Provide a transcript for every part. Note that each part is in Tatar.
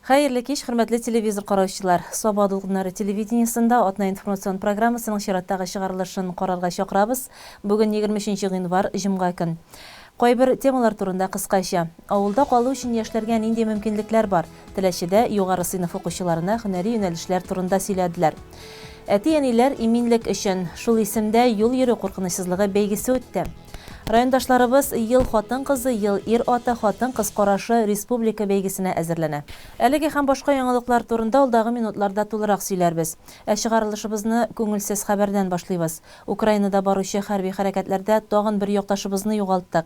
Хәерле кич, хөрмәтле телевизор караучылар. Саба дулкыннары телевидениесында атна информацион программасының чираттагы чыгарылышын карарга чакырабыз. Бүген 23 гыйнвар, җомга көн. Кайбер темалар турында кыскача. Авылда калу өчен яшьләргә нинди мөмкинлекләр бар? Теләчедә югары сыйныф укучыларына һөнәри юнәлешләр турында сөйләделәр. Әти-әниләр иминлек өчен, шул исемдә юл йөрү куркынычсызлыгы бәйгесе үтте. Райондашларыбыз Ел хатын-кызы, ел ир-аты, хатын-кыз карашы республика бәйгесенә әзерләнә. Әлеге һәм башка яңалыклар турында алдагы минутларда тулырак сөйләрбез. Ә чыгарылышыбызны күңелсез хәбәрдән башлыйбыз. Украинада баручы хәрби хәрәкәтләрдә тагын бер якташыбызны югалттык.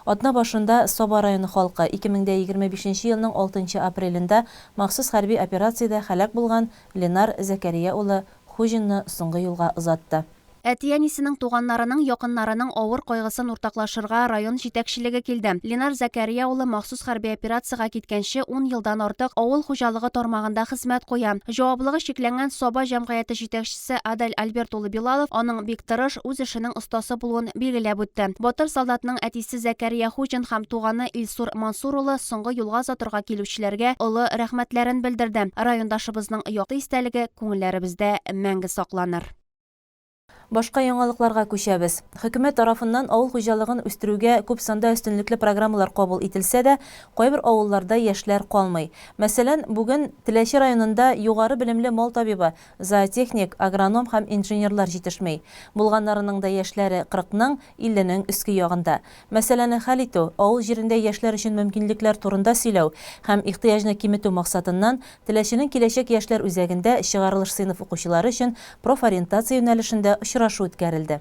Атна башында Саба районы халкы 2025 нче елның алтынчы апрелендә махсус хәрби операциядә һәлак булган Ленар Зәкәрия улы Хуҗинны соңгы юлга озатты. Әти-әнисенең, туганнарының, якыннарының авыр кайгысын уртаклашырга район җитәкчелеге килде. Ленар Зәкәрия улы махсус хәрби операциягә киткәнче ун елдан артык авыл хуҗалыгы тармагында хезмәт куя. Җаваплыгы чикләнгән Саба җәмгыяте җитәкчесе Адель Альберт улы Билалов аның бик тырыш, үз эшенең остасы булуын билгеләп үтте. Батыр солдатның әтисе Зәкәрия Хуҗин һәм туганы Илсур Мансур улы соңгы юлга озатырга килүчеләргә олы рәхмәтләрен белдерде. Райондашыбызның якты истәлеге күңелләребездә мәңге сакланыр. Башка яңалыкларга күчәбез. Хөкүмәт тарафыннан авыл хуҗалыгын үстерүгә күп санда өстенлекле программалар кабул ителсә дә, кайбер авылларда яшьләр калмый. Мәсәлән, бүген Теләче районында югары белемле мал табибы, зоотехник, агроном һәм инженерлар җитешми. Булганнарының да яшьләре кырыкның, илленең өске ягында. Мәсьәләне хәл итү, авыл җирендә яшьләр өчен мөмкинлекләр турында сөйләү һәм ихтыяҗны киметү максатыннан, Теләченең Киләчәк яшьләр үзәгендә чыгарылыш сыйныф укучылары өчен профориентация юнәлешендә очрашу үткәрелде.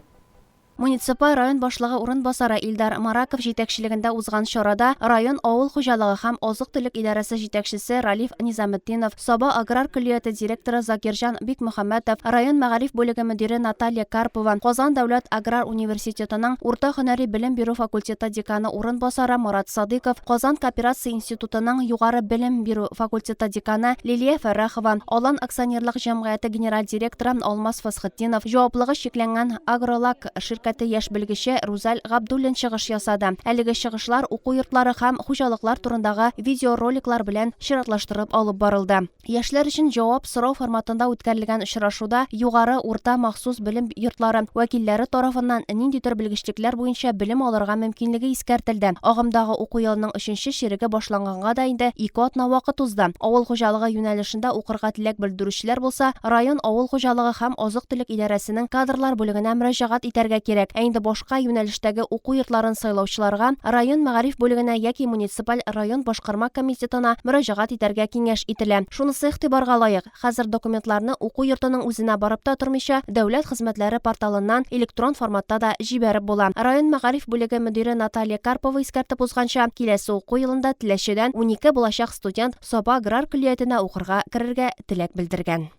Муниципаль район башлыгы урынбасары Илдар Мараков җитәкчелегендә узган чарада район авыл хуҗалыгы һәм азык-төлек идарәсе җитәкчесе Ралиф Низаметдинов, Саба аграр көллияте директоры Закирҗан Бикмөхәммәтов, район мәгариф бүлеге мөдире Наталья Карпова, Казан дәүләт аграр университетының урта һөнәри белем бирү факультеты деканы урынбасары Марат Садыйков, Казан кооперация институтының югары белем бирү факультеты деканы Лилия Фәррахова, Алан акционерлык җәмгыяте генераль директоры Алмаз Фәсхетдинов, җаваплыгы чикләнгән Агролак ширкәте яшь белгече Рузаль Габдуллин чыгыш ясады. Әлеге чыгышлар уку йортлары һәм хуҗалыклар турындагы видеороликлар белән чиратлаштырып алып барылды. Яшьләр өчен җавап сорау форматында үткәрелгән очрашуда югары, урта махсус белем йортлары вәкилләре тарафыннан нинди төр белгечлекләр буенча белем алырга мөмкинлеге искәртелде. Агымдагы уку елының өченче чиреге башланганга да инде ике атна вакыт узды. Авыл хуҗалыгы юнәлешендә укырга теләк белдерүчеләр булса, район авыл хуҗалыгы һәм азык-төлек идарәсенең кадрлар бүлегенә мөрәҗәгать итәргә кирәк. Ә инде башка юнәлештәге уку йортларын сайлаучыларга район мәгариф бүлегенә яки муниципаль район башкарма комитетына мөрәҗәгать итәргә киңәш ителә. Шунысы игътибарга лаек, хәзер документларны уку йортының үзенә барып та тормыйча, дәүләт хезмәтләре порталыннан электрон форматта да җибәреп була. Район мәгариф бүлеге мөдире Наталья Карпова искәртеп узганча, киләсе уку елында Теләчедән 12 булачак студент Саба аграр көллиятенә укырга керергә теләк белдергән.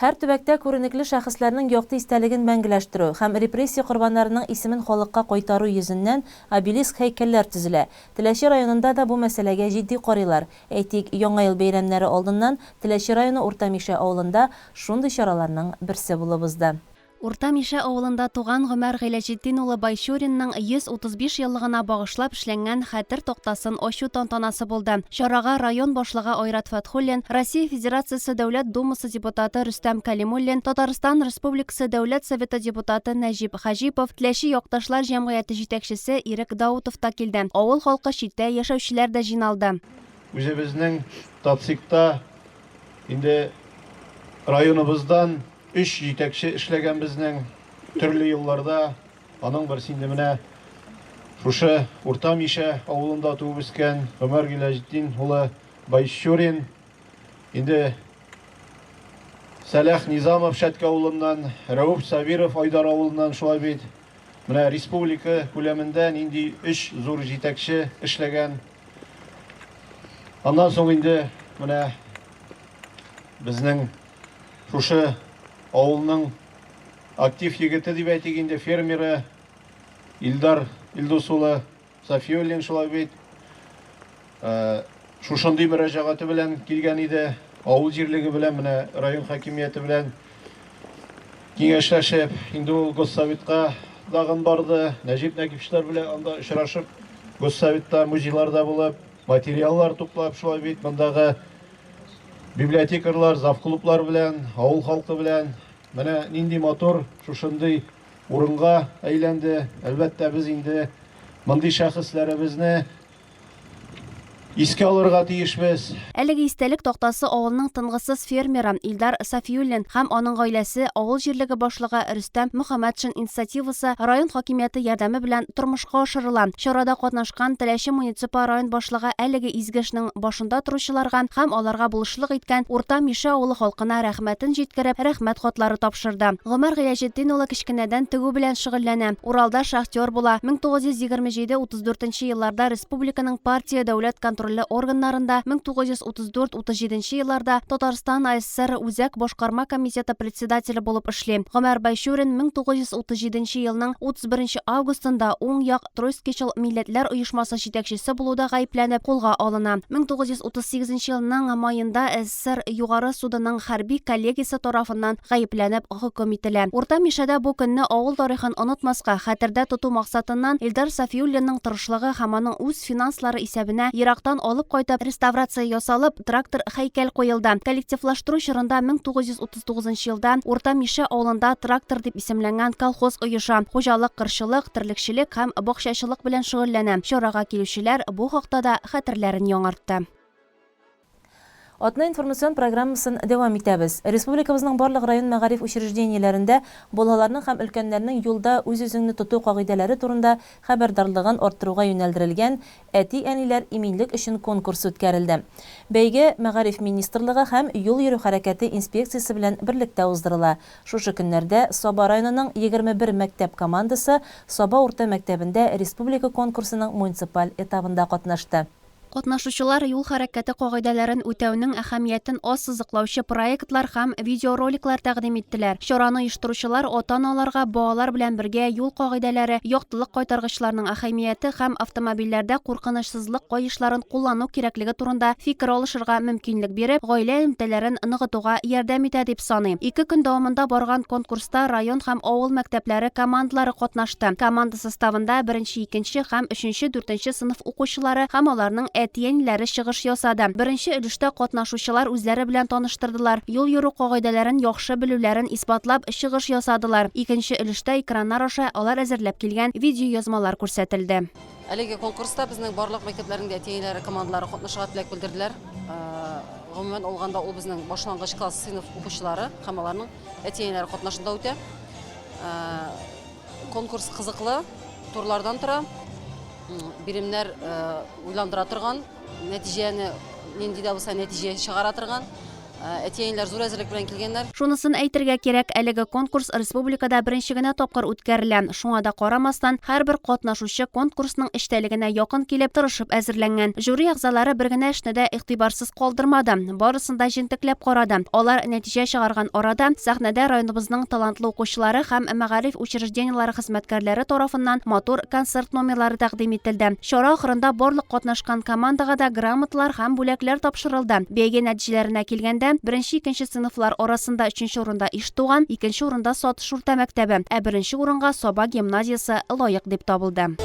Һәр төбәктә күренекле шәхесләрнең якты истәлеген мәңгеләштерү һәм репрессия корбаннарының исемен халыкка кайтару йөзеннән обелиск-һәйкәлләр төзелә. Теләче районында да бу мәсьәләгә җитди карыйлар. Әйтик, Яңа ел бәйрәмнәре алдыннан Теләче районы Урта Мишә авылында шундый чараларның берсе булып узды. Урта Мишә авылында туган Гомәр Гыйләҗетдин улы Байчуринның 135 еллыгына багышлап эшләнгән Хәтер тактасын ачу тантанасы булды. Чарага район башлыгы Айрат Фәтхуллин, Россия Федерациясе Дәүләт Думасы депутаты Рөстәм Кәлимуллин, Татарстан Республикасы Дәүләт Советы депутаты Нәҗип Хаҗипов, Теләче якташлар җәмгыяте җитәкчесе Ирек Даутов та килде. Авыл халкы, читтә яшәүчеләр дә җыйналды. Үзебезнең ТАЦИКта инде районыбыздан Өч җитәкче эшләгән безнең төрле елларда. Аның берсе инде менә шушы Урта Мишә авылында туып үскән Гомәр Гыйләҗетдин улы Байчурин. Инде Сәләх Низамов Шәтке авылыннан, Рәүф Сабиров Айдар авылыннан шулай бит. Менә республика күләмендә нинди өч зур җитәкче эшләгән. Аннан соң инде менә безнең Шушы авылның актив егете дип әйтик инде, фермеры Илдар Илдус улы Сафиуллин шулай бит. Э, шушындый мөрәҗәгате белән килгән иде. Авыл җирлеге белән, менә район хакимияте белән киңәшләшеп, инде ул Госсоветка тагын барды. Нәҗип Нәкипчеләр белән анда очрашып, Госсоветта, музейларда булып, материаллар туплап, шулай бит, мондагы. Библиотекарьлар, завклублар белән, авыл халкы белән менә нинди матур шушындый урынга әйләнде. Әлбәттә, без инде мондый шәхесләребезне искә алырга тиешбез. Әлеге истәлек тактасы авылның тынгысыз фермеры Илдар Сафиуллин һәм аның гаиләсе, авыл җирлеге башлыгы Рөстәм Мөхәммәтшин инициативасы, район хакимияте ярдәме белән тормышка ашырыла. Чарада катнашкан Теләче муниципаль район башлыгы әлеге изге эшнең башында торучыларга һәм аларга булышлык иткән Урта Мишә авылы халкына рәхмәтен җиткереп, рәхмәт хатлары тапшырды. Гомәр Гыйләҗетдин улы кечкенәдән тегү белән шөгыльләнә. Уралда шахтер була. 1927 34 нче елларда республиканың партия-дәүләт контрольле органнарында, 1934-37 елларда Татарстан АССР Үзәк Башкарма комитеты председателе булып эшли. Гомәр Байчурин 1937 нче елның 31 нче августында уң як тройскичыл милләтләр оешмасы җитәкчесе булуда гаепләнеп кулга алына. 1938 нче елның маенда СССР Югары судының хәрби коллегиясе тарафыннан гаепләнеп хөкем ителә. Урта Мишәдә бу көнне авыл тарихын онытмаска, хәтердә тоту максатыннан Илдар Сафиуллинның тырышлыгы һәм аның үз финанслары исәбенә ерактан алып кайтып реставрация ясалып, трактор-һәйкәл куелды. Коллективлаштыру чорында 1939 нчы елда Урта Мишә авылында Трактор дип исемләнгән колхоз оеша. Хуҗалык кырчылык, терлекчелек һәм бакчачылык белән шөгыльләнә. Чарага килүчеләр бу хакта да хәтерләрен яңартты. Атна информацион программасын дәвам итәбез. Республикабызның барлык район мәгариф учреждениеләрендә балаларның һәм өлкәннәрнең юлда үз-үзеңне тоту кагыйдәләре турында хәбәрдарлыгын арттыруга юнәлдерелгән Әти-әниләр иминлек өчен конкурсы үткәрелде. Бәйге Мәгариф министрлыгы һәм Юл йөрү хәрәкәте инспекциясе белән берлектә уздырыла. Шушы көннәрдә Саба районының 21 мәктәп командасы Саба урта мәктәбендә республика конкурсының муниципаль этабында катнашты. Катнашучылар юл хәрәкәте кагыйдәләрен үтәүнең әһәмиятен ассызыклаучы проектлар һәм видеороликлар тәкъдим иттеләр. Чараны оештыручылар ата-аналарга балалар белән бергә юл кагыйдәләре, яктылык кайтаргычларның әһәмияте һәм автомобильләрдә куркынычсызлык каешларын куллану кирәклеге турында фикер алышырга мөмкинлек биреп, гаилә элемтәләрен ныгытуга ярдәм итә дип саный. Ике көн дәвамында барган конкурста район һәм авыл мәктәпләре командалары катнашты. Команда составында беренче, икенче һәм өченче, дүртенче сыйныф укучылары һәм аларның әти-әниләре чыгыш ясады. Беренче өлештә катнашучылар үзләре белән таныштырдылар, юл йөрү кагыйдәләрен яхшы белүләрен исбатлап, чыгыш ясадылар. Икенче өлештә экраннар аша алар әзерләп килгән видеоязмалар күрсәтелде. Әлеге конкурста безнең барлык мәктәпләрнең дә әти-әниләре командалары катнашырга теләк белдерделәр. Гомумән алганда, ул безнең башлангыч класс сыйныф укучылары һәм аларның әти-әниләре катнашында үтә. Конкурс кызыклы турлардан тора. Биремнәр уйландыра торган, нәтиҗәне нинди дә булса нәтиҗә чыгара торган. Әти-әниләр зур әзерлек белән килгәннәр. Шунысын әйтергә кирәк, әлеге конкурс республикада беренче генә тапкыр үткәрелә. Шуңа да карамастан, һәрбер катнашучы конкурсның эчтәлегенә якын килеп, тырышып әзерләнгән. Жюри әгъзалары бер генә эшне дә игътибарсыз калдырмады, барысын да җентекләп карады. Алар нәтиҗә чыгарган арада, сәхнәдә районыбызның талантлы укучылары һәм мәгариф учреждениеләре хезмәткәрләре тарафыннан матур концерт номерлары тәкъдим ителде. Чара ахырында барлык катнашкан командага да грамоталар һәм бүләкләр тапшырылды. Бәйге нәтиҗәләренә килгәндә, беренче-икенче сыйныфлар арасында өченче урында Иштуган, икенче урында Сатыш урта мәктәбе, ә беренче урынга Саба гимназиясе лаек дип табылды.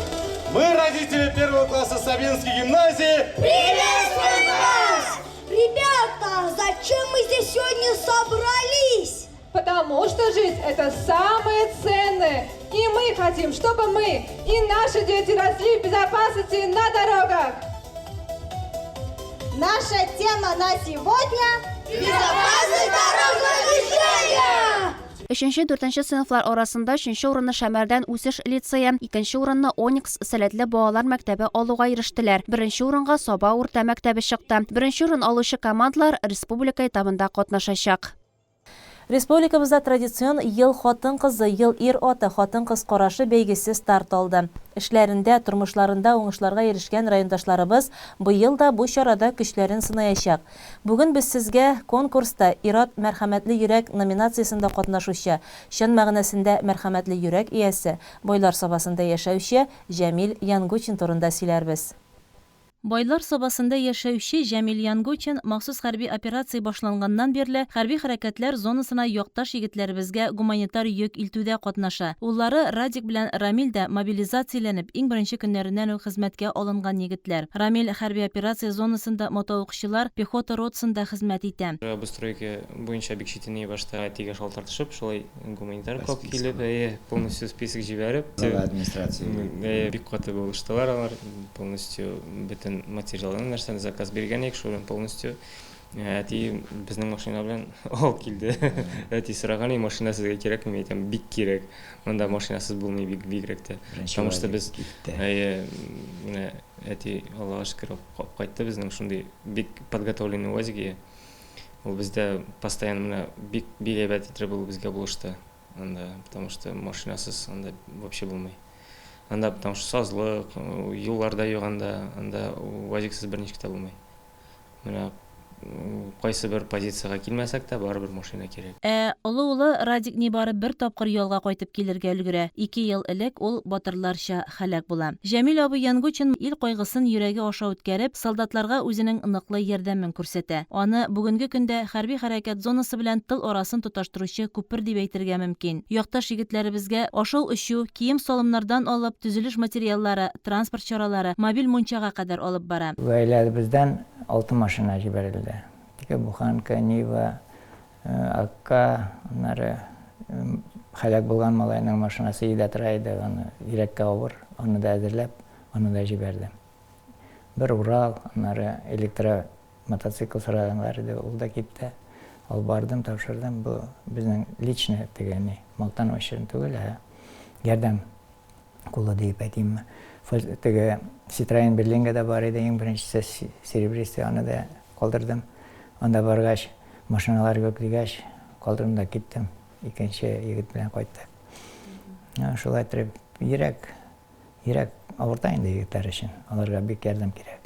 Мы, родители первого класса Сабинской гимназии, приветствуем вас! Ребята, зачем мы здесь сегодня собрались? Потому что жизнь – это самое ценное. И мы хотим, чтобы мы и наши дети росли в безопасности на дорогах. Наша тема на сегодня – безопасность дорожного движения! Өченче, дүртенче сыйныфлар арасында өченче урынны Шәмәрдән үсеш лицее, икенче урынны Оникс сәләтле балалар мәктәбе алуга ирештеләр. Беренче урынга Саба урта мәктәбе чыкты. Беренче урын алучы командалар республика этабында катнашачак. Республикабызда традицион Ел хатын-кызы, ел ир-аты, хатын-кыз карашы бәйгесе старт алды. Эшләрендә, тормышларында уңышларга ирешкән райондашларыбыз быел да бу чарада көчләрен сынаячак. Бүген без сезгә конкурста Ир-ат мәрхәмәтле йөрәк номинациясендә катнашучы, чын мәгънәсендә мәрхәмәтле йөрәк иясе, Байлар Сабасында яшәүче Җәмил Янгучин турында сөйләрбез. Байлар Сабасында яшәүче Җәмил Янгучин махсус хәрби операция башланганнан бирле хәрби хәрәкәтләр зонасына якташ егетләребезгә гуманитар йөк илтүдә катнаша. Уллары Радик белән Рамил дә мобилизацияләнеп, иң беренче көннәреннән үк хезмәткә алынган егетләр. Рамил хәрби операция зонасында мотоукчылар пехота ротасында хезмәт итә. Обустройка буенча бик читен иде башта әтигә шалтыратышып, шулай гуманитар кап килеп, әйе, полностью список җибәреп. Глава администрации. Әйе, бик каты булыштылар алар. Полностью бөтен материалны нәрсәне заказ биргән идек, шуны полностью әти безнең машина белән алып килде. Әти сораган иде, машина сезгә кирәкме? Мин әйтәм, бик кирәк. Монда машинасыз булмый бик бигрәк тә. Потому что без әйе, менә әти Аллага шөкер алып кайтты безнең шундый бик подготовленный УАЗик. Ул бездә постоянно менә бик бик әйбәт итеп ул безгә булышты анда, потому что машинасыз анда вообще булмый. Анда потому что сазлык, юллар да юк анда, анда УАЗиксыз берничек тә булмый. Менә кайсы бер позициягә килмәсәк тә, барыбер машина кирәк. Ә олы улы Радик нибары бер тапкыр ялга кайтып килергә өлгерә. Ике ел элек ул батырларча һәлак була. Җәмил абый Янгучин ил кайгысын йөрәге аша үткәреп, солдатларга үзенең ныклы ярдәмен күрсәтә. Аны бүгенге көндә хәрби хәрәкәт зонасы белән тыл арасын тоташтыручы күпер дип әйтергә мөмкин. Якташ егетләребезгә ашау-эчү, кием-салымнардан алып, төзелеш материаллары, транспорт чаралары, мобиль мунчага кадәр алып бара. Гаиләбездән алты машина җибәрелде. Теге буханка, Нива, Акка, аннары һәлак булган малайның машинасы өйдә тора иде, аны йөрәккә авыр, аны да әзерләп, аны да җибәрдем. Бер Урал, аннары электро мотоцикл сораганнар иде, ул да китте. Алып бардым, тапшырдым. Бу безнең личный теге ни, мактану өчен түгел, ә ярдәм кулы диеп әйтимме. Теге Citroen Berlingo да бар иде, иң беренчесе серебристый, аны да калдырдым. Анда баргач, машиналар юк дигәч, калдырдым да киттем. Икенче егет белән кайттык. Шулай итеп, йөрәк, йөрәк авырта инде егетләр өчен. Аларга бик ярдәм кирәк.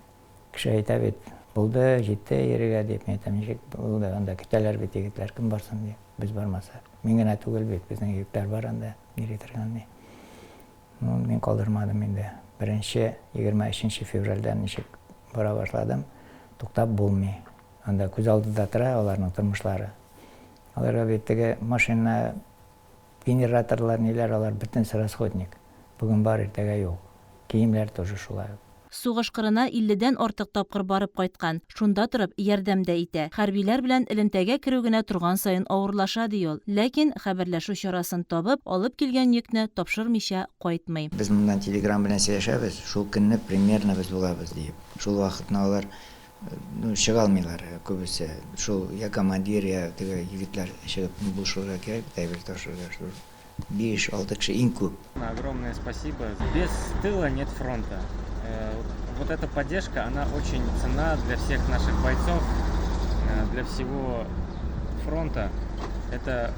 Кеше әйтә бит, булды, җитте йөрергә дип. Мин әйтәм, ничек булды, анда көтәләр бит егетләр, кем барсын дип, без бармасак. Мин генә түгел бит, безнең егетләр бар анда, йөри торган ди. Ну, мин калдырмадым инде. Беренче, 23 нче февральдән ничек бара башладым, туктап булмый. Анда күз алдында тора аларның тормышлары. Аларга бит теге машина, генераторлар, ниләр, алар бөтенесе расходник. Бүген бар, иртәгә юк. Киемнәр тоже шулай ук. Сугыш кырына илледән артык тапкыр барып кайткан, шунда торып ярдәм дә итә. Хәрбиләр белән элемтәгә керү генә торган саен авырлаша, ди ул. Ләкин, хәбәрләшү чарасын табып, алып килгән йөкне тапшырмыйча кайтмый. Без моннан телеграм белән сөйләшәбез, шул көнне примерно без булабыз, диеп. Шул вакытны алар, ну, чыга алмыйлар күбесе. Шул я командир, я теге егетләр чыгып булышырга кирәк бит, әйбер ташырга. Шул биш-алты кеше иң күп. Огромное спасибо. Без тыла нет фронта. Вот эта поддержка, она очень ценна для всех наших бойцов, для всего фронта. Это,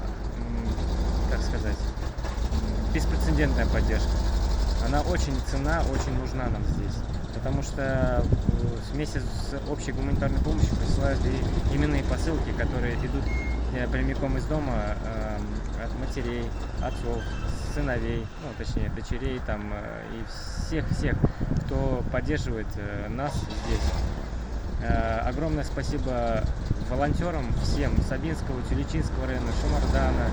как сказать, беспрецедентная поддержка. Она очень ценна, очень нужна нам здесь. Потому что вместе с общей гуманитарной помощью присылают и именные посылки, которые идут прямиком из дома от матерей, отцов, сыновей, ну, точнее, дочерей там, и всех-всех, кто поддерживает нас здесь. Огромное спасибо волонтерам всем Сабинского, Тюлячинского района, Шумардана.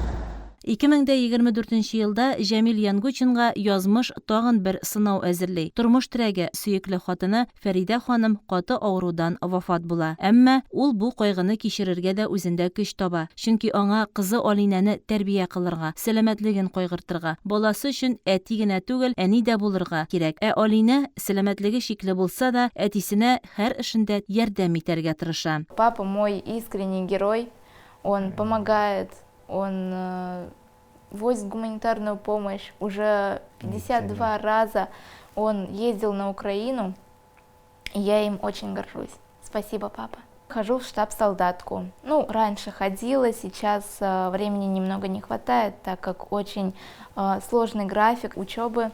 2024 елда Җәмил Янгучинга язмыш тагын бер сынау әзерли. Тормыш терәге, сөекле хатыны Фәридә ханым каты авырудан вафат була. Әмма ул бу кайгыны кичерергә дә үзендә көч таба. Чөнки аңа кызы Алинәне тәрбия кылырга, сәламәтлеген кайгыртырга, баласы өчен әти генә түгел, әни дә булырга кирәк. Ә Алинә, сәламәтлеге шикле булса да, әтисенә һәр эшендә ярдәм итәргә тырыша. Папа мой искренний герой, он помогает, он возит гуманитарную помощь. Уже 52 раза он ездил на Украину, и я им очень горжусь. Спасибо, папа. Хожу в штаб-солдатку. Ну, раньше ходила, сейчас времени немного не хватает, так как очень сложный график учебы.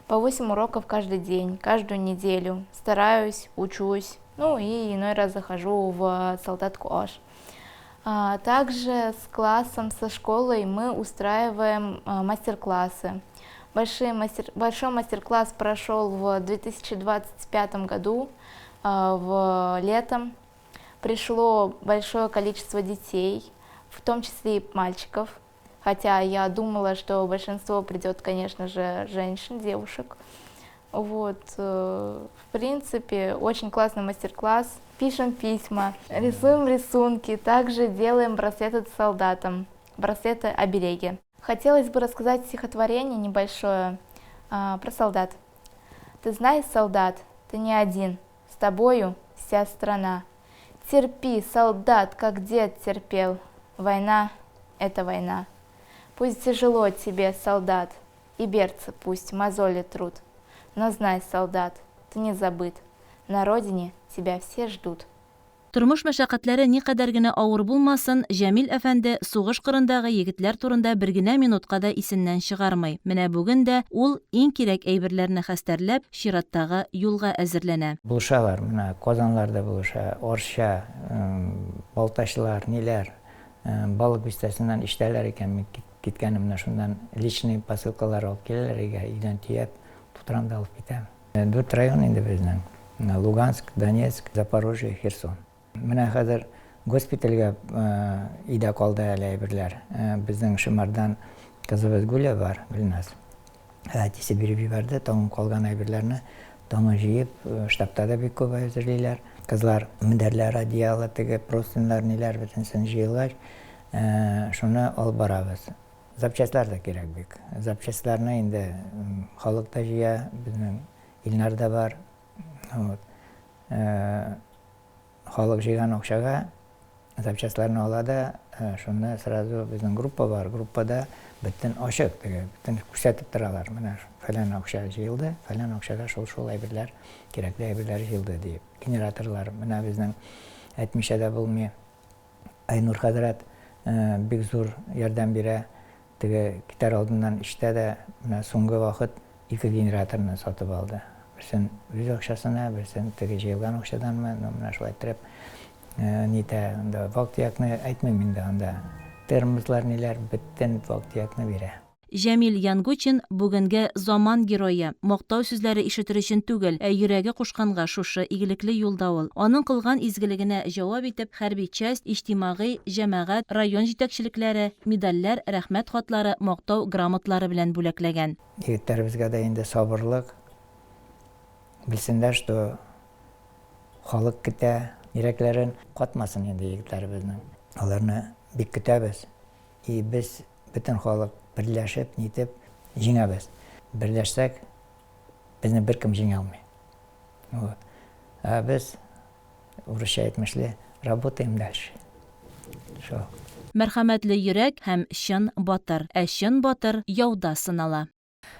По 8 уроков каждый день, каждую неделю. Стараюсь, учусь. Ну и иной раз захожу в солдатку аш. Также с классом, со школой мы устраиваем мастер-классы. Большие мастер, большой мастер-класс прошел в 2025 году, в летом. Пришло большое количество детей, в том числе и мальчиков. Хотя я думала, что большинство придет, конечно же, женщин, девушек. Вот, в принципе, очень классный мастер-класс. Пишем письма, рисуем рисунки, также делаем браслеты солдатам, браслеты-обереги. Хотелось бы рассказать стихотворение небольшое про солдат. Ты знаешь, солдат, ты не один, с тобою вся страна. Терпи, солдат, как дед терпел. Война – это война. Пусть тяжело тебе, солдат, и берцы пусть мозоли труд. Но знай, солдат, ты не забыт, на родине тебя все ждут. Тормыш мәшәкатьләре никадәр генә авыр булмасын, Җәмил әфәнде сугыш кырындагы егетләр турында бер генә минутка да исеннән чыгармый. Менә бүген дә ул иң кирәк әйберләрне хәстәрләп, чираттагы юлга әзерләнә. Булышалар, менә Казанлар да булыша, Арча, Балтачлар, ниләр, Балык Бистәсеннән ишетәләр икән, мин киткәнемне, шуннан личный посылкалар алып киләләр өйгә, өйдән төяп, тутырам да алып китәм. Дүрт район инде безнең, Луганск, Донецк, Запорожье, Херсон. Менә хәзер госпитальгә өйдә калды әле әйберләр. Безнең Шымардан кызыбыз Гуля бар, Гөлназ. Әтисе биреп җибәрде, тагын калган әйберләрне тагын җыеп, штабта да бик күп әзерлиләр. Кызлар мендәрләр, одеяло, теге простыньлар, ниләр, бөтенесен җыелгач, шуны алып барабыз. Запчастьлар да кирәк бик. Запчастьларны инде халык та җыя, безнең Илнар да бар. Вот. Халык җыйган акчага запчастьларны ала да, шуны сразу безнең группа бар, группада бөтен ачык, теге, бөтен күрсәтеп торалар. Менә фәлән акча җыелды, фәлән акчага шул-шул әйберләр, кирәкле әйберләр җыелды диеп. Генераторлар, менә безнең әйтмичә дә булмый. Айнур хәзрәт бик зур ярдәм бирә. Теге китәр алдыннан эштә дә менә соңгы вакыт ике генераторны сатып алды. Берсен үз акчасына, берсен теге җыелган акчаданмы, ну менә шулай иттереп нитә, анда вак-төякне әйтмим инде, анда термозлар ниләр, бөтен вак-төякне бирә. Җәмил Янгучин, бүгенге заман герое. Мактау сүзләре ишетер өчен түгел, ә йөрәге кушканга шушы игелекле юлда ул. Аның кылган изгелегенә җавап итеп, хәрби часть, иҗтимагый, җәмәгать, район җитәкчелекләре медальләр, рәхмәт хатлары, мактау грамотлары белән бүләкләгән. Егетләребезгә дә инде сабырлык, белсеннәр, что халык көтә, йөрәкләрен катмасын инде егетләребезнең. Аларны бик көтәбез. И без бөтен халык берләшеп, нитеп җиңәбез. Берләшсәк, безне беркем җиңә алмый. Вот. Ә без, урысча әйтмешли, работаем дальше. Шул. Мәрхәмәтле йөрәк һәм чын батыр. Ә чын батыр яуда сынала.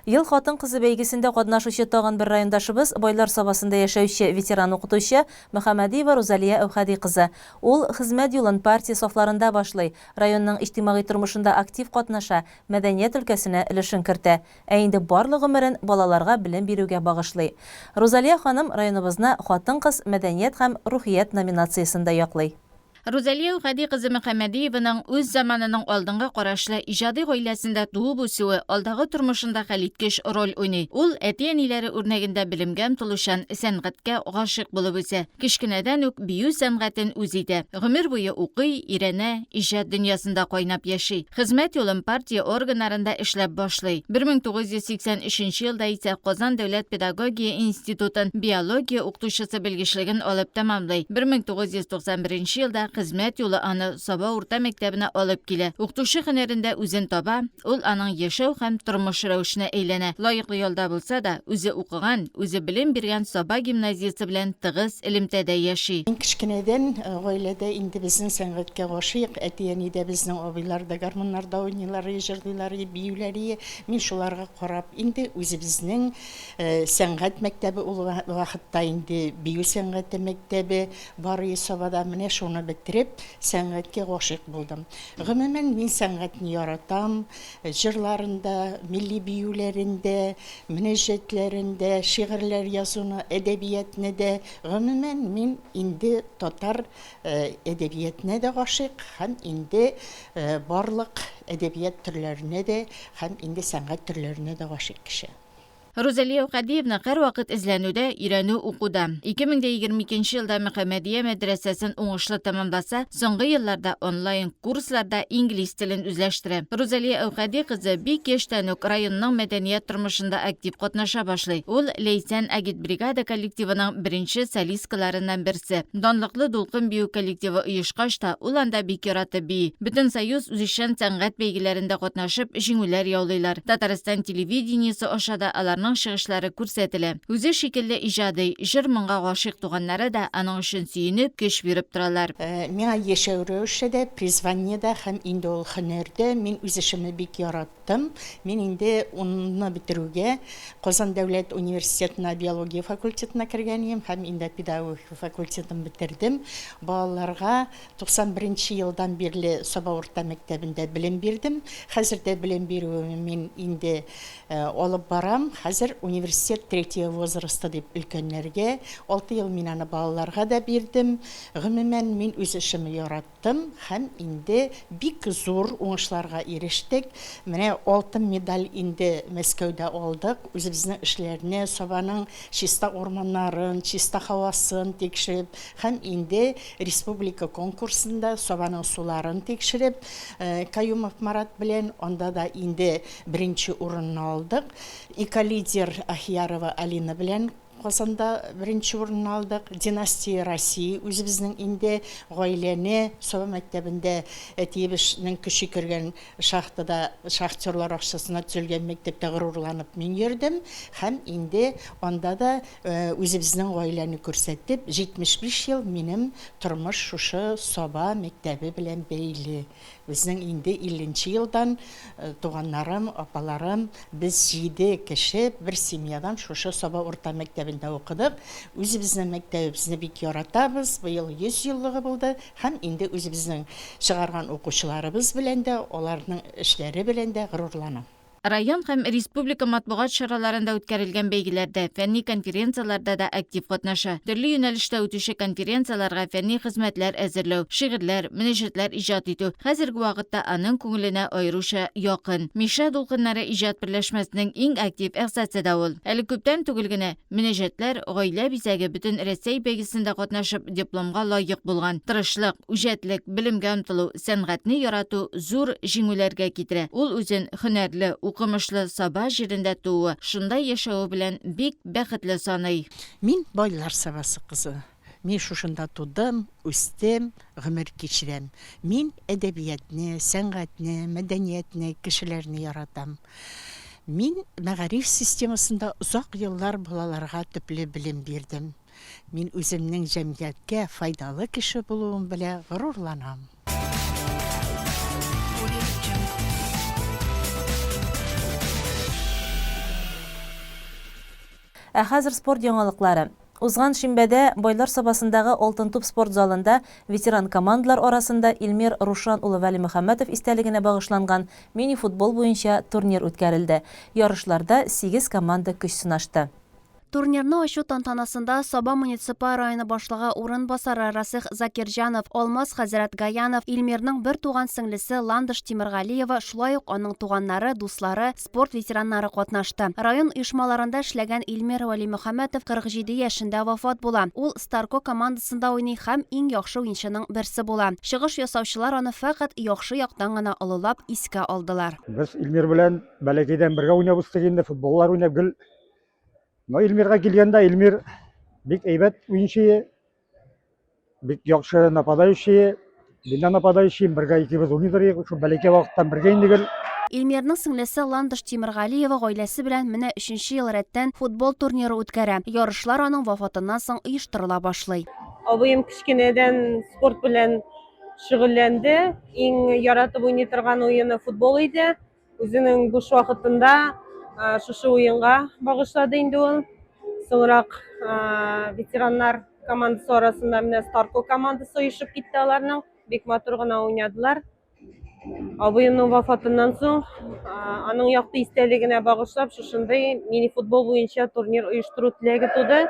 Ел хатын-кызы бәйгесендә катнашучы тагын бер райондашыбыз, Байлар Сабасында яшәүче ветеран укытучы Мөхәммәдиева Рузалия Әүхәди кызы. Ул хезмәт юлын партия сафларында башлый, районның иҗтимагый тормышында актив катнаша, мәдәният өлкәсенә өлешен кертә. Ә инде барлык гомерен балаларга белем бирүгә багышлый. Рузалия ханым районыбызны Хатын-кыз, мәдәният һәм рухият номинациясендә яклый. Рузалия Әүхәди кызы Мөхәммәдиеваның үз заманының алдынгы карашлы иҗади гаиләсендә туып үсүе алдагы тормышында хәлиткеч роль уйный. Ул әти-әниләре үрнәгендә белемгә омтылучан, сәнгатькә гашыйк булып үсә. Кечкенәдән үк бию сәнгатен үз итә. Гомер буе укый, өйрәнә, иҗат дөньясында кайнап яши. Хезмәт юлын партия органнарында эшләп башлый. 1983 елда исә Казан дәүләт педагогия институтын биология укытучысы белгечлеген алып тәмамлый. 1991 елда хезмәт юлы аны Саба урта мәктәбенә алып килә. Укытучы һөнәрендә үзен таба, ул аның яшәү һәм тормыш рәвешенә әйләнә. Лаеклы ялда булса да, үзе укыган, үзе белем биргән Саба гимназиясе белән тыгыз элемтәдә яши. Мин кечкенәдән гаиләдә инде безнең сәнгатькә гашыйк, әти-әни дә безнең абыйлар да гармуннарда уйныйлар, җырлыйлар, биюләр. Мин шуларга карап инде үзебезнең сәнгать мәктәбе ул вакытта инде бию сәнгате мәктәбе бар иде Сабада, менә шуны бетереп, сәнгатькә гашыйк булдым. Гомумән, мин сәнгатьне яратам, җырларын да, милли биюләрен дә, мөнәҗәтләрен дә, шигырьләр язуны, әдәбиятны дә. Гомумән, мин инде татар әдәбиятына да гашыйк һәм инде барлык. Әдәбият төрләренә дә һәм инде сәнгать төрләренә дә гашыйк кеше. Рузалия Әүхәдиевна һәрвакыт эзләнүдә, өйрәнү, укуда. 2022 нче елда Мөхәммәдия мәдрәсәсен уңышлы тәмамласа, соңгы елларда онлайн курсларда инглиз телен үзләштерә. Рузалия Әүхәди кызы бик яшьтән үк районның мәдәният тормышында актив катнаша башлый. Ул Ләйсән агитбригада коллективының беренче солисткаларыннан берсе. Данлыклы Дулкын бию коллективы оешкач та, ул анда бик яратып бии. Бөтенсоюз үзешчән сәнгать бәйгеләрендә катнашып, җиңүләр яулыйлар. Татарстан телевидениесе аша да аларның чыгышлары күрсәтелә. Үзе шикелле иҗади, җыр-моңга гашыйк туганнары да аның өчен сөенеп, көч биреп торалар. Миңа яшәү рәвеше дә, призвание дә һәм инде ул һөнәр дә. Мин үз эшемне бик яраттым. Мин инде унны бетерүгә Казан дәүләт университетына биология факультетына кергән идем һәм инде педагогика факультетын бетердем. Балаларга 91 нче елдан бирле Саба урта мәктәбендә белем бирдем. Хәзер дә белем бирүемне мин инде алып барам. Хәзер университет третьего возраста дип өлкәннәргә, алты ел мин аны балаларга да бирдем. Гомумән, мин үз эшемне яраттым һәм инде бик зур уңышларга ирештек. Менә алтын медаль инде Мәскәүдә алдык. Үзебезнең эшләрне, Сабаның чиста урманнарын, чиста һавасын тикшереп, Һәм инде республика конкурсында Сабаның суларын тикшереп, Каюмов Марат белән анда да инде беренче урынны алдык. Эколидер Ахиярова Алина белән Казанда беренче урынны алдык. Династия России үзебезнең инде гаиләне Саба мәктәбендә әтиебезнең көче кергән шахтада шахтерлар акчасына төзелгән мәктәптә горурланып мин йөрдем. Һәм инде анда да Үзебезнең гаиләне күрсәтеп, 75 ел минем тормыш шушы Саба мәктәбе белән бәйле. Безнең инде 50 нче елдан туганнарым, апаларым, без җиде кеше бер семьядан шушы Саба урта мәктәбендә укыдык. Үзебезнең мәктәбебезне бик яратабыз, быел 100 еллыгы булды һәм инде үзебезнең чыгарган укучыларыбыз белән дә, аларның эшләре белән дә горурланам. Район һәм республика матбугат чараларында үткәрелгән бәйгеләрдә, фәнни конференцияләрдә дә актив катнаша. Төрле юнәлештә үтүче конференцияләргә фәнни хезмәтләр әзерләү, шигырьләр, мөнәҗәтләр иҗат итү хәзерге вакытта аның күңеленә аеруча якын. Мишә дулкыннары иҗат берләшмәсенең иң актив әгъзасы да ул. Әле күптән түгел генә Мөнәҗәтләр, гаилә бизәге Бөтенрәсәй бәйгесендә катнашып, дипломга лаек булган. Тырышлык, Үҗәтлек, белемгә омтылу, сәнгатьне ярату зур җиңүләргә китерә. Ул үзен һөнәрле, укымышлы Саба җирендә тууы, шунда яшәве белән бик бәхетле саный. Мин Байлар Сабасы кызы. Мин шушында тудым, үстем, гомер кичерәм. Мин әдәбиятне, сәнгатьне, мәдәниятне, кешеләрне яратам. Мин мәгариф системасында озак еллар балаларга төпле белем бирдем. Мин үземнең җәмгыятькә файдалы кеше булуым белә горурланам. Ә хәзер спорт яңалыклары. Узган шимбәдә Байлар Сабасындагы Алтын туп спорт залында ветеран командалар арасында Илмир Рушан улы Вәлимөхәммәтов истәлегенә багышланган мини-футбол буенча турнир үткәрелде. Ярышларда сигез команда көч сынашты. Турнирны ачу тантанасында Саба муниципаль районы башлыгы урынбасары Расых Закирҗанов, Алмаз хәзрәт Гаянов, Илмирның бертуган сеңлесе Ландыш Тимергалиева, шулай ук аның туганнары, дуслары, спорт ветераннары катнашты. Район оешмаларында эшләгән Илмир Вәлимөхәммәтов 47 яшендә вафат була. Ул Старко командасында уйный һәм иң яхшы уенчының берсе була. Чыгыш ясаучылар аны фәкать яхшы яктан гына олылап искә алдылар. Без Илмир белән бәләкәйдән бергә уйнап үстек инде, футболлар уйнап гел Но Эльмирга килгәндә, Эльмир бик әйбәт уенчы, бик яхшы нападающий. Мин дә нападающий, бергә икебез уйныйдыр идек, шул бәләкәй вакыттан бергә инде гел. Эльмирның сеңлесе Ландыш Тимергалиева гаиләсе белән менә өченче ел рәттән футбол турниры үткәрә. Ярышлар аның вафатыннан соң оештырыла башлый. Абыем кечкенәдән спорт белән шөгыльләнде. Иң яратып уйный торган уены футбол иде. Үзенең буш вакытында шушы уенга багышлады инде ул. Соңрак ветераннар командасы арасында менә Старко командасы оешып китте аларның. Бик матур гына уйнадылар. Абыемның вафатыннан соң аның якты истәлегенә багышлап шушындый мини-футбол буенча турнир оештыру теләге туды.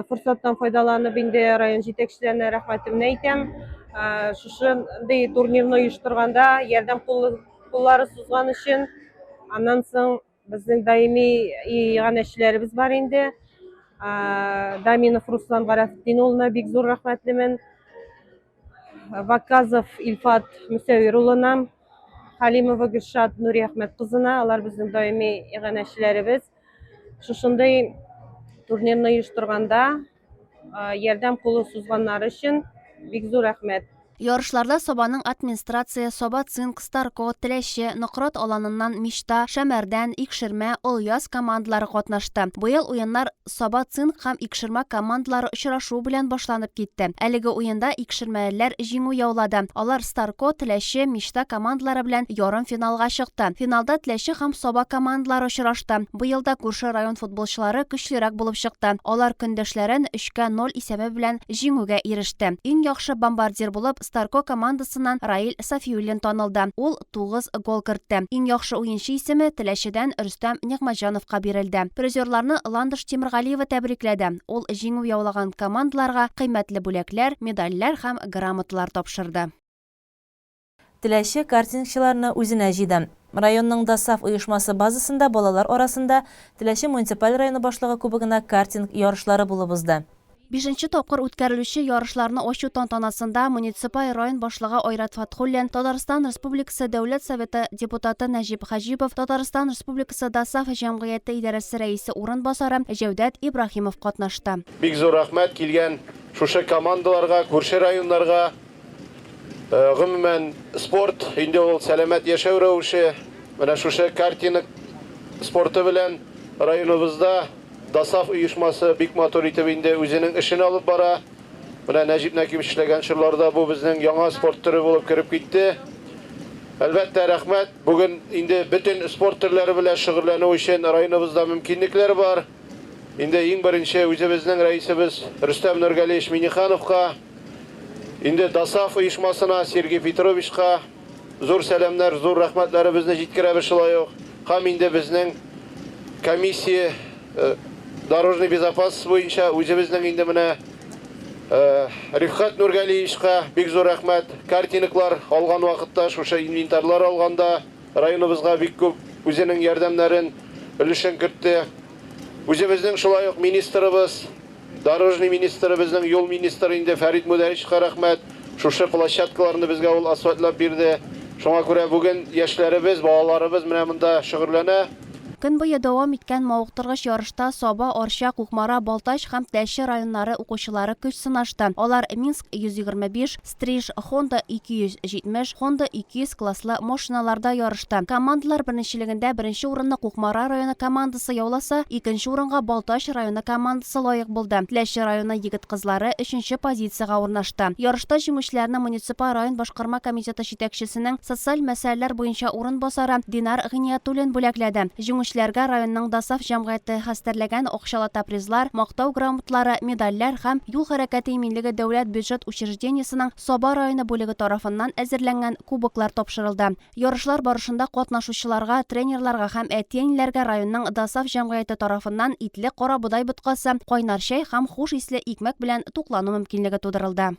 Форсаттан файдаланып инде район җитәкчеләренә рәхмәтемне әйтәм. Шушындый турнирны оештырганда ярдәм куллары сузган өчен. Аннан соң безнең даими иганәчеләребез бар инде. Даминов Руслан Гарәфетдин улына бик зур рәхмәтлемен. Ваказов Илфат Мөсәвир улына, Халимова Гөлшат Нуриәхмәт кызына, алар безнең даими иганәчеләребез. Шушындый турнирны оештырганда ярдәм кулы сузганнары өчен бик зур рәхмәт. Ярышларда Сабаның администрация, Саба Цинк, Старко, Теләче, Нократ Аланыннан Мечта, Шәмәрдән, Икшермә, Олъяз командалары катнашты. Быел уеннар Саба Цинк һәм Икшермә командалары очрашуы белән башланып китте. Әлеге уенда икшермәлеләр җиңү яулады. Алар Старко, Теләче, Мечта командалары белән ярымфиналга чыкты. Финалда Теләче һәм Саба командалары очрашты. Быел да күрше район футболчылары көчлерәк булып чыкты. Алар көндәшләрен өчкә ноль исәбе белән җиңүгә иреште. Иң яхшы бомбардир булып Старко командасыннан Раил Сафиуллин танылды. Ул 9 гол кертте. Иң яхшы уенчы исеме Теләчедән Рөстәм Нигъмәтҗановка бирелде. Призерларны Ландыш Тимергалиева тәбрикләде. Ул җиңү яулаган командаларга кыйммәтле бүләкләр, медальләр һәм грамоталар тапшырды. Теләче картингчыларны үзенә җыйды. Районның ДОСААФ оешмасы базасында балалар арасында Теләче муниципаль районы башлыгы кубогына картинг ярышлары булып узды. Бишенче тапкыр үткәрелүче ярышларны ачу тантанасында муниципаль район башлыгы Айрат Фатхуллин, Татарстан Республикасы Дәүләт Советы депутаты Нәҗип Хаҗипов, Татарстан Республикасы ДОСААФ җәмгыяте идарәсе рәисе урынбасары Җәүдәт Ибраһимов катнашты. Бик зур рәхмәт килгән шушы командаларга, күрше районнарга. Гомумән, спорт инде ул сәламәт яшәү рәвеше. Менә шушы картинг спорты белән районыбызда ДОСААФ оешмасы бик матур итеп инде үзенең эшен алып бара. Менә Нәҗип Нәкиевич эшләгән чорларда бу безнең яңа спорт төре булып кереп китте. Әлбәттә, рәхмәт. Бүген инде бөтен спорт төрләре белән шөгыльләнү өчен районыбызда мөмкинлекләр бар. Инде иң беренче үзебезнең рәисебез Рөстәм Нургалиевич Миннихановка, инде ДОСААФ оешмасына, Сергей Петровичка Зур сәламнәр, зур рәхмәтләребезне җиткерәбез шулай ук. Һәм инде безнең комиссия э, дорожный безопасность буенча үзебезнең инде менә э, Рифхат Нургалиевичка бик зур рәхмәт. Картинклар алган вакытта, шушы инвентарьлар алганда районыбызга бик күп үзенең ярдәмнәрен, өлешен кертте. Үзебезнең шулай ук министрыбыз Дорожный министры, безнең юл министры инде Фәрит Мөдәричка рәхмәт. Шушы площадкаларны безгә ул асфальтлап бирде. Шуңа күрә бүген яшьләребез, балаларыбыз менә монда шөгырьләнә. Көн буе дәвам иткән мавыктыргыч ярышта Саба, Арча, Кукмара, Балтач һәм Теләче районнары укучылары көч сынашты. Алар Минск 125, Стриж, Honda 270, Honda 200 класслы машиналарда ярышты. Командалар беренчелегендә беренче урынны Кукмара районы командасы яуласа, икенче урынга Балтач районы командасы лаек булды. Теләче районы егет-кызлары өченче позициягә урнашты. Ярышта җиңүчеләрне муниципаль район башкарма комитеты җитәкчесенең социаль мәсьәләләр буенча урынбасары Динар Гыйниятуллин бүләкләде. Җиңүчеләргә районның ДОСААФ җәмгыяте хәстәрләгән акчалата призлар, Мактау грамоталары, медальләр һәм Юл хәрәкәте иминлеге дәүләт бюджет учреждениесенең Саба районы бүлеге тарафыннан әзерләнгән кубоклар тапшырылды. Ярышлар барышында катнашучыларга, тренерларга һәм әти-әниләргә районның ДОСААФ җәмгыяте тарафыннан итле карабодай боткасы, кайнар чәй һәм хуш исле икмәк белән туклану мөмкинлеге тудырылды.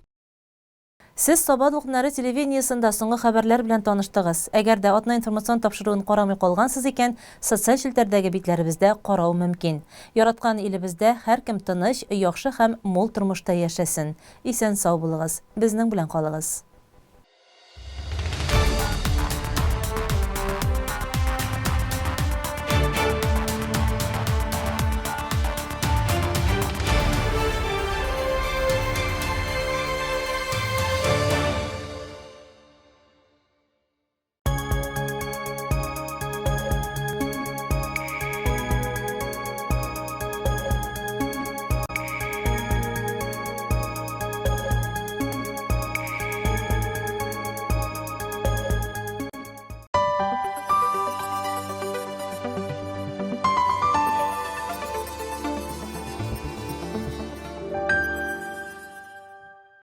Сез Саба дулкыннары телевидениесендә соңгы хәбәрләр белән таныштыгыз. Әгәр дә Атна информацион тапшыруын карамый калгансыз икән, социаль челтәрдәге битләребездә карау мөмкин. Яраткан илебездә һәркем тыныч, яхшы һәм мул тормышта яшәсен. Исән-сау булыгыз. Безнең белән калыгыз.